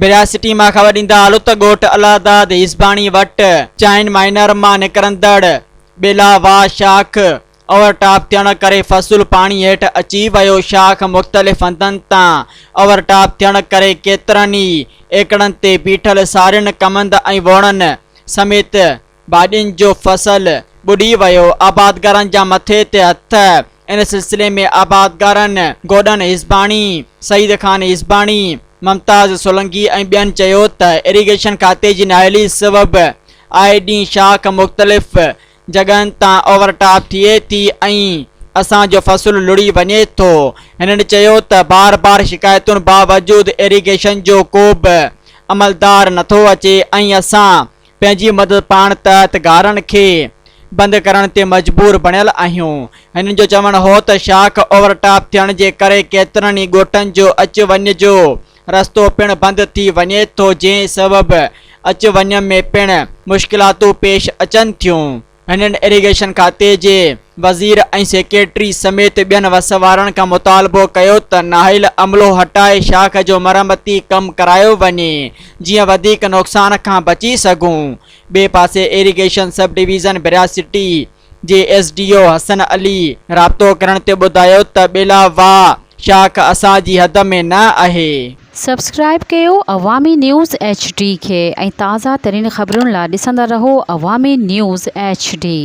ڀريا city مان خبر ڏيندا هلو ته ڳوٺ الله داد هيسباڻي وٽ چائن مائنر مان نڪرندڙ ٻيلا واهه شاخ اوور ٽاپ ٿيڻ ڪري فصل پاڻي هيٺ اچي ويو، شاخ مختلف هنڌن تان اوور ٽاپ ٿيڻ ڪري ڪيترن ئي ايڪڙن تي بيٺل سارين، ڪمند ۽ ووڻن سميت ڀاڄين جو فصل ٻڏي ويو، آبادگارن جا مٿي تي هٿ، ان سلسلي ۾ آبادگارن گوڏن هيسباڻي، سعيد خان هيسباڻي، ممتاز سولنگي ۽ ٻين چيو ته ايريگيشن کاتي جي نااهلي سبب آئي ڏينهن شاخ مختلف جڳهن تان اوور ٽاپ ٿئي ٿي ۽ اسان جو فصل لڙهي وڃي ٿو، هنن چيو ته بار بار شڪايتن باوجود ايريگيشن جو ڪو به عملدار نٿو اچي ۽ اسان پنهنجي مدد پاڻ تحت گهارن کي بند ڪرڻ تي مجبور بڻيل آهيون. هنن جو چوڻ هو ته شاخ اوور ٽاپ ٿيڻ جي ڪري ڪيترن ئي ڳوٺن جو اچ وڃ جو رستو پڻ بند ٿي وڃي ٿو جنهن سبب اچ وڃ ۾ پڻ مشڪلاتون پيش اچن ٿيون. هنن ايريگيشن کاتي جي وزير ۽ سيڪريٽري سميت ٻين وس وارن کان مطالبو ڪيو ته نااهل عملو هٽائي شاخ جو مرمتي ڪم ڪرايو وڃي جيئن وڌيڪ نقصان کان بچي سگهون. ٻئي پاسي ايريگيشن سب ڊويزن ڀريا سٽي جي S D O Hassan Ali رابطو ڪرڻ تي ٻڌايو ته ٻيلا واهه شاخ اسان جي حد ۾ نه آهي. سبسڪرائيب ڪيو عوامي نيوز ايڇ ڊي کي ۽ تازه ترين خبرن لا ڏسندا رهو عوامي نيوز ايڇ ڊي.